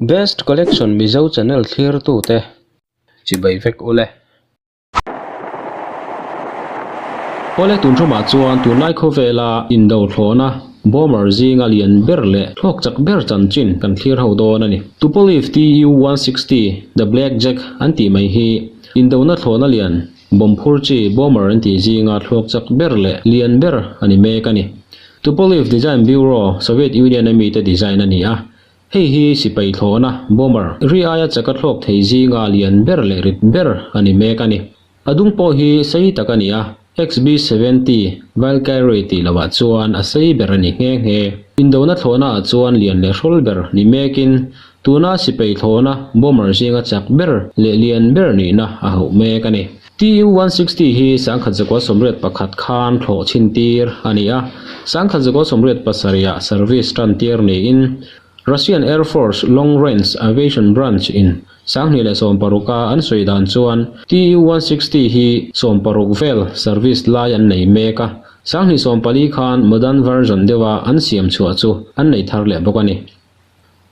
Best Collection Mizo channel thlirtute chibai vek ule. Awle tun thumah chuan tunlai khawvela indo thlawhna bomber zinga lian ber leh thlawk chak ber chanchin kan thlir ho dawn a ni. Tupolev Tu-160 The Black Jack an tih mai hi indona thlawhna lian bomb phur chi bomber an tih zinga thlawk chak ber leh lian ber a ni mek a ni. Tupolev Design Bureau, Soviet Union a mite design a ni a. Hei hi sipai thlawhna, bomber, ri aia chaka thlawk thei zinga lian ber leh rit ber a ni mek a ni. A dung pawh hi sei tak a ni a, XB-70 Valkyrie tih lohah chuan a sei ber a ni nghe nghe. Indona thlawhnaah chuan lian leh hrawl ber ni mekin tuna sipai thlawhna, bomber, zinga chak ber leh lian ber nihna a hauh mek a ni. Tu-160 hi 1981 khan thlawh chhin tir a ni a, 1987 ah service tan tir niin Russian Air Force Long Range Aviation Branch in 2016 a an sawi dan chuan Tu-160 hi 60 vel service lai an nei mek a, 2014 khan modern version deuha an siam chhuah chu an nei thar leh bawk a ni.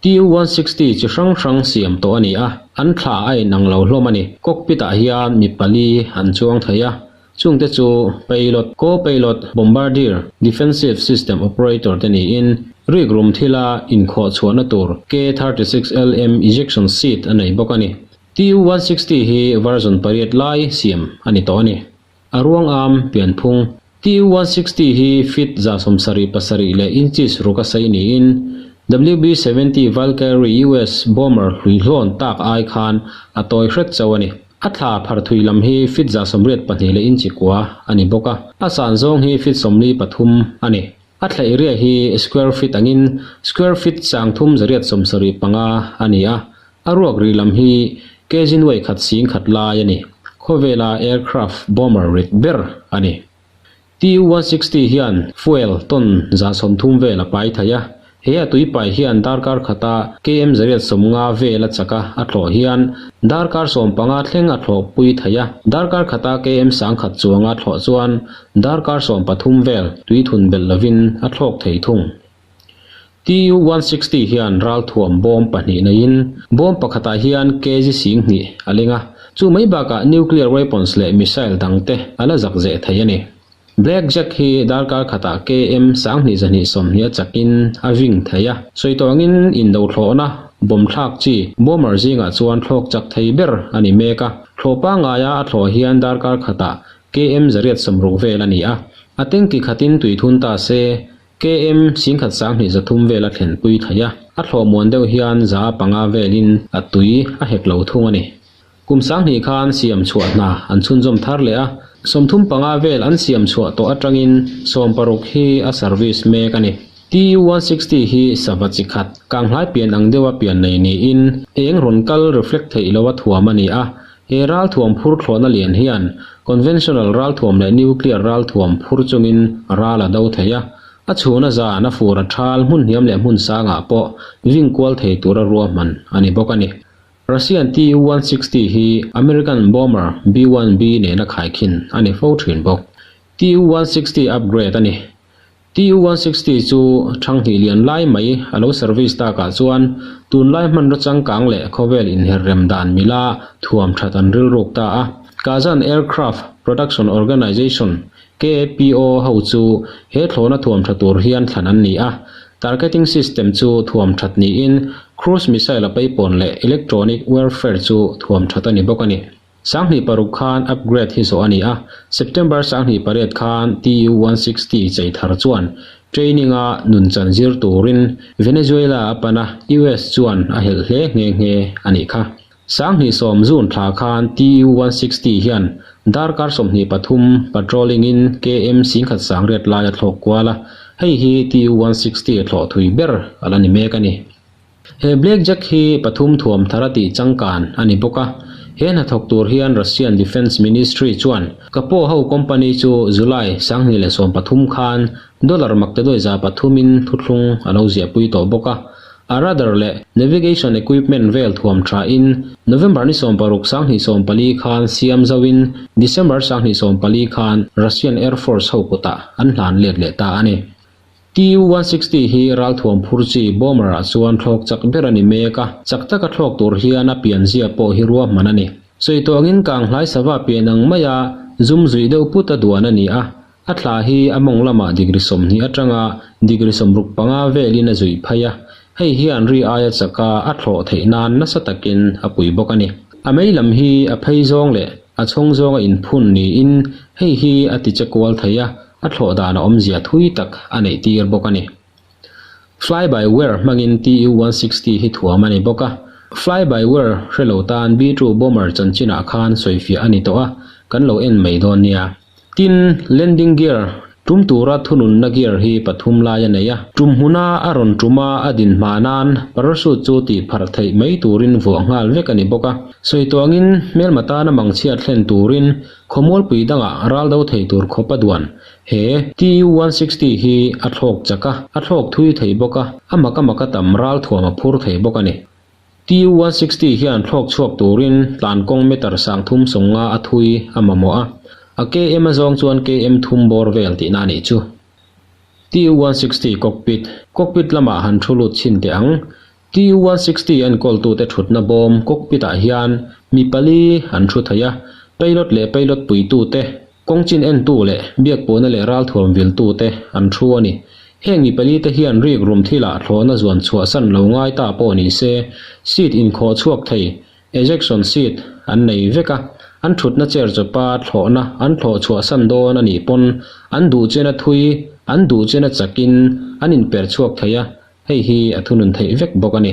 Tu-160 chi hrang hrang siam tawh a ni a, an thla a inang lo hlawm a ni. Cockpit ah hian mi pali an chuang thei a, chungte chu pilot, co-pilot, bombardier, defensive system operator te niin rikrum thila inkhawh chhuahna tur K-36LM ejection seat a nei bawk a ni. Tu-160 hi version pariat lai siam a ni tawh a ni. A ruang am pianphung Tu-160 hi feet 77 leh inches ruk a sei niin WB-70 Valkyrie US bomber hluihlawn tak ai khan a tawi hret chauh a ni. A thla phar thui lam hi feet 82 leh inchi kua a ni bawk a, a san zawng hi feet 43 a ni. A thla area hi square feet angin square feet 3875 a ni a, A ruak rih lam hi kg nuai khat sing khat lai a ni. Khawvela aircraft bomber rit ber a ni. Tu-160 hian fuel ton 30 vel a pai thei a. He a tui pai hian darkar khata km 150 vel a chak a, a thlawh hian darkar 15 thleng a thlawh pui thei a. Darkar khata km 1000 chuanga thlawh chuan darkar 13 vel tui thun belh lovin a thlawk thei thung. Tu-160 hian ralthuam bawm pahnih neiin bawm pakhatah hian kg 20 a leng a, chu mai bakah nuclear weapons leh missile dangte a la zak zeh thei a ni. Black Jack hi darkar khatah km 2220 a chakin a ving thei a, sawi tawh angin indo thlawhna bomb thlak chi bomber zingah chuan thlawk chak thei ber a ni mek a, thlawh pangaia a thlawh hian darkar khatah km 160 vel a ni a, a tanki khatin tui thun ta se KM 1303 vel a thlenpui thei a, a thlawh muan deuh hian 500 velin a tui a hek lo thung a ni. Kum 20 khan siam chhuah hna an chhunzawm thar leh a, 35 vel an siam chhuah tawh atangin 60 hi a service mek a ni. Tu-160 hi sava chi khat, kanghlai pian ang deuha pian nei niin eng rawn kal reflect theih loha thuam a ni a, he ralthuam phur thlawhna lian hian conventional ralthuam leh nuclear ralthuam phur chungin ral a do thei a, a chhun a zan a fur a thal hmun hniam leh hmun sangah pawh ving kual thei tura ruahman a ni bawk a ni. Russian Tu-160 hi American bomber B-1B nena khaikhin a ni fo thin bawk. Tu-160 upgrade a ni. Tu-160 chu Thanghnih lian lai mai a lo service takah chuan tunlai hmanraw changkang leh khawvel inher rem dan mila thuam that an rilruk ta a. Kazan Aircraft Production Organization, KAPO, ho chu he thlawhna thuam tha tur hian thlan an ni a. Targeting system chu thuam that niin cruise missile a peipawn leh electronic warfare chu thuam that a ni bawk a ni. 2006 khan upgrade hi zawh a ni a, September 28 khan Tu-160 chei thar chuan training-a nunchan zir turin Venezuela a pan a, US chuan a helh hle nghe nghe a nih kha. 2010 June thla khan Tu-160 hian darkar 23 patrolling-in KM 1008 lai a thlawk kual a, hei hi Tu-160 thlawh thui ber a la ni mek a ni. He Black Jack hi pathum thuam thar a tih changkan a ni bawk a, he hnathawk tur hian Russian Defence Ministry chuan Kapo ho company chu July 2013 khan dollar maktaduai za pathumin thuthlung a lo ziahpui tawh bawk a, a radar leh navigation equipment vel thuam thain November ni 16 2014 khan siam zoin December 2014 khan Russian Air Force ho kutah an hlan let leh ta a ni. Tu-160 hi ralthuam phur chi bomber-ah chuan thlawk chak ber a ni mek a, chak taka thlawk tur hian a pianzia pawh hi ruahman a ni. Sawi tawngin kanghlai sava pian ang maia zum zuih deuh put a duan a ni a, a thla hi a mawng lamah degree 20 atanga degree 65 velin a zuih phei a, hei hian ri aia chaka a thlawh theih nan nasa takin a pui bawk a ni. A mei lam hi a phei zawng leh a chhawng zawnga inphun niin hei hi a ti che kual thei a, a thlawh dan a awmzia thui tak a neih tir bawk a ni. Fly-by-wire hmangin Tu-160 hi thuam a ni bawk a. Fly-by-wire hre lo tan B-2 bomber chanchinah khan sawifiah a ni tawh a, kan lo en mai dawn nia. Tin, landing gear tum tura thununna gear hi pathum lai a nei a. Tum hmuna a rawn tum a, a din hma nan parachute chu tih pharh theih mai turin vuah nghal vek a ni bawk a. Sawi tawngin hmelma tana mangchhiat thlen turin khawmualpui dangah ral do thei tur khawp a duan He Tu-160 hi a thlawk chak a, a thlawk thui thei bawk a, a mak a mak a tam ralthuam a phur thei bawk a ni. Tu-160 hian thlawk chhuak turin tlankawng meter sangthum 50 a thui a mamawh a, a km a zawng chuan km thum bawr vel tihna a nih chu. Tu-160 cockpit, Cockpit lamah han thu lut chhin teh ang. Tu-160 enkawltute thutna bawm cockpit-ah hian mi pali an thu thei a, pilot leh pilot puitute, Kawng chin entu leh biakpawhna leh ralthuam viltute an thu a ni. Heng mi palite hian rik rum thilah thlawhna zuan chhuahsan lo ngai ta pawh ni se, seat inkhawh chhuak thei, ejection seat, an nei vek a. An thutna chair chawpa thlawhna an thlawh chhuahsan dawn a nih pawn an duh chena thui, an duh chena chakin an inper chhuak thei a, hei hi a thunun theih vek bawk a ni.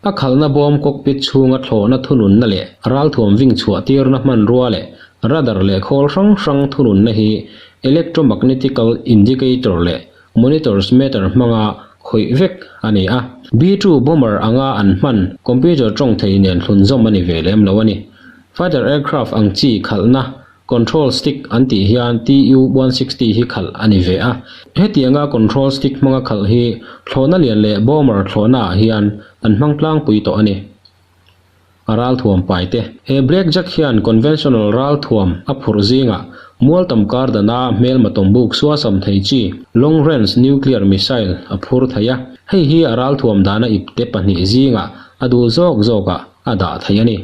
A khalhna bawm cockpit chhunga thlawhna thununna leh ralthuam ving chhuah tirna hmanrua leh radar leh khawl hrang hrang thununna hi electromagnetical indicator leh monitors meter hmanga khawih vek a ni a. B-2 bomber anga an hman computer tawng thei nen thlunzawm a ni ve lem lo a ni. Fighter aircraft ang chi khalhna Control stick an tih hian Tu-160 hi khalh a ni ve a. Hetianga control stick hmanga khalh hi thlawhna lian leh bomber thlawhna ah hian an hmang tlangpui tawh a ni. A ralthuam pai te. He Black Jack hian conventional ralthuam a phurh zingah mual tam kar dana hmelma tawmbuk suasam thei chi long range nuclear missile a phur thei a. Hei hi a ralthuam dana ipte pahnih zingah a duh zawk zawkah a dah thei a ni.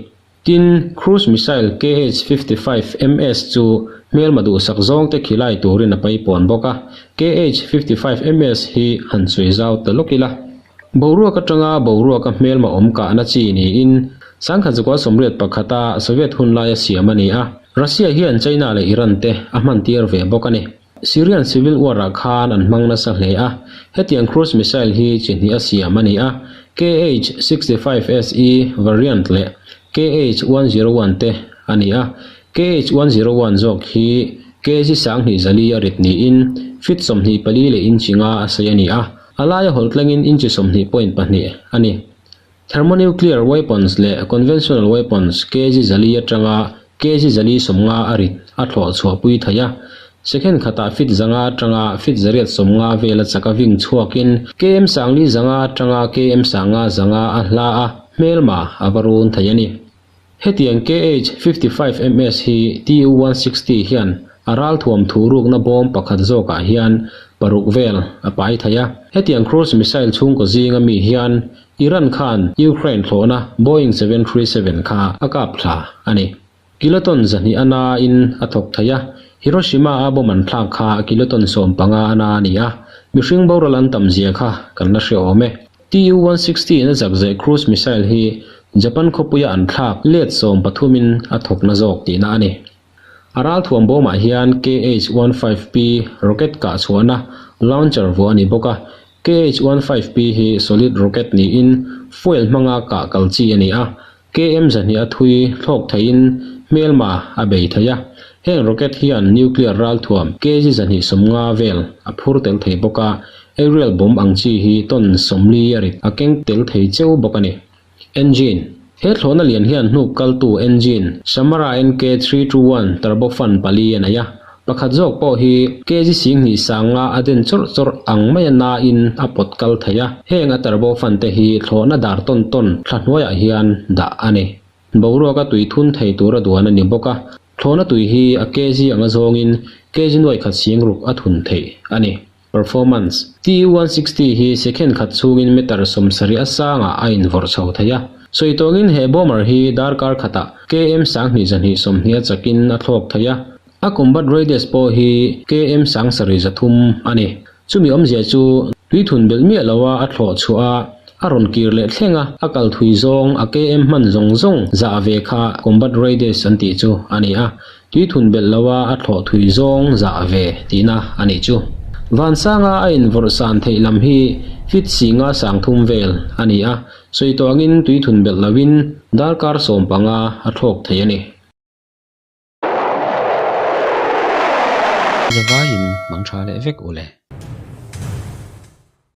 Tin, cruise missile KH 55 MS chu hmelma duhsak zawngte khilai turin a paipawn bawk a, KH 55 MS hi han sawi zau ta lawk ila. Boruak atanga boruaka hmelma awm kahna chi niin sangkhat zakua 81 a Soviet hun laia siam a ni a, Russia hian China leh Iran te a hmantir ve bawk a ni. Syrian civil war-ah khan an hmang nasa hle a, hetiang cruise missile hi chi hnih a siam a ni a, KH 65 SE variant leh KH 101 te a ni a. KH 101 zawk hi kg 2004 a rit niin feet 24 leh inch nga a sei a ni a, a laia hawlh tlengin inch 20.2 a ni. Thermonuclear weapons leh conventional weapons kg 4 atanga kg 450 a rit a thlawh chhuahpui thei a. Second khatah feet 500 atanga feet 850 vela chaka ving chhuakin km 4,500 atanga km 5,500 a hla a, hmelma a va run thei a ni. Hetiang KH 55 MS hi Tu-160 hian a ralthuam thurukna bawm pakhat zawkah hian paruk vel a pai thei a. Hetiang cruise missile chhungkaw zinga mi hian Iran khan Ukraine thlawhna Boeing 737 kha a kap thla a ni. Kiloton 200 a nain a thawk thei a, Hiroshima a bomb an thlak kha kiloton 15 a na a ni a, mihring boral an tam zia kha kan la hre awm e. Tu-160 in a zakzeh cruise missile hi Japan khawpuia an thlak let 13 in a thawkna zawk tihna a ni. A ralthuam bawmah hian KH-15P rocket kah chhuahna launcher vuah a ni bawk a, KH-15P hi solid rocket niin fuel hmanga kah kal chi a ni a, KM 200 a thui thlawk theiin hmelma a bei thei a. Heng rocket hian nuclear ralthuam kg 250 vel a phur tel thei bawk a, aerial bomb ang chi hi ton 40 a rit a keng tel thei cheu bawk a ni. Engine, He thlawhna lian hian hnuk kaltu engine Samara NK 321 turbofan pali a nei a, pakhat zawk pawh hi kg 20 sanga a den chawrh chawrh ang mai a nain a pawt kal thei a, heng a turbofan te hi thlawhna dar tawn tawn thla hnuaiah hian dah a ni. Boruaka tui thun thei tura duan a ni bawk a, thlawhna tui hi a kg anga zawngin kg nuaih khat sing ruk a thun theih a ni. Performance, Tu-160 hi second khat chhungin meter 70 a sangah a invawrh chho thei a. Sawi tawngin he bomber hi darkar khatah KM 2220 a chakin a thlawk thei a. A combat radius pawh hi KM 7300 a ni. Chumi awmzia chu tui thun belh miah loa a thlawh chhuah a, a rawn kir leh thleng a, a kal thui zawng a KM hman zawng zawng zah ve kha combat radius an tih chu a ni a, tui thun belh loa a thlawh thui zawng zah ve tihna a nih chu. Vansanga a invawrh san theih lam hi feet singa 3000 vel a ni a, sawi tawh angin tui thun belh loin darkar 15 a thlawk thei a ni. Zavaiin mang tha leh vek u le.